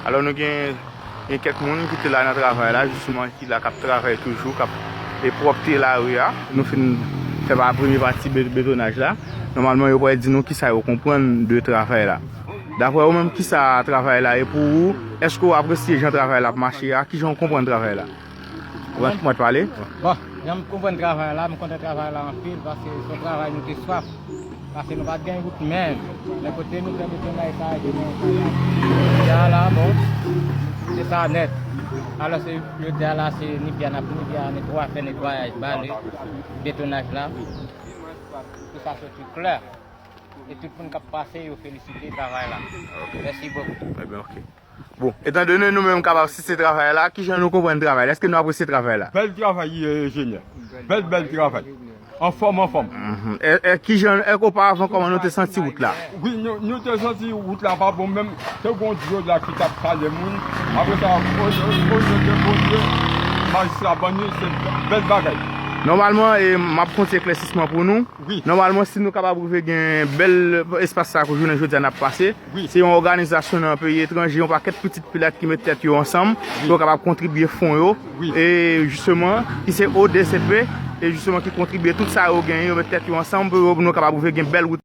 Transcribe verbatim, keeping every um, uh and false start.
Alò, nou gen, gen kèk moun ki te la nan travay la, jisteman, ki la k ap travay toujou, k ap e pwòpte lari a. Nou fin fè pa premye pati be- betonaj la. Nòmalman, yo pral di nou kisa yo konprann de travay la. Daprè ou menm, kisa travay la ye pou ou? Èske w apresye jan travay la ap mache a? Kijan w konprann travay la? Ou mèt pale? Bon, jan m konprann travay la, m kontan travay la anpil, paske se yon travay nou te swaf. Paske nou pa t gen wout menm. Men kote nou fè betonaj sa a, se nan kay la. Jodi a la, bon, se sa nèt. Alò, se jodi a la, se netwaye, n ap netwaye, netwayaj, bale, betonaj la. Pou sa soti klè. E tout moun k ap pase, yo felisite travay la. Mèsi bokou. Ebyen, ok. Bon, etandone nou menm kapab asiste travay la, kijan nou konprann travay la? Èske nou apresye travay la? Bèl travay, enjenyè. Bèl, bèl travay. Anfòm, anfòm. E, e kijan, e oparavan, kòman nou te santi wout la? Wi, nou, nou te santi wout la pa bon, menm te gon dlo la ki t ap kale moun. Apre sa, o, o, o non de Bondye, majistra ban nou, se bèl bagay. Nòmalman, e, m ap fè yon ti eklèsisman pou nou. Wi. Nòmalman, si nou kapab rive gen bèl espas sa ke jounen jodi a n ap pase, Wi. Se yon òganizasyon nan peyi etranje, yon pakèt pitit pilat ki met tèt yo ansanm pou yo kapab kontribye fon yo. Wi. E jisteman, ki se O D C P, e jisteman ki kontribye tout sa yo genyen, yo met tèt yo ansanm pou yo, nou kapab rive gen bèl wout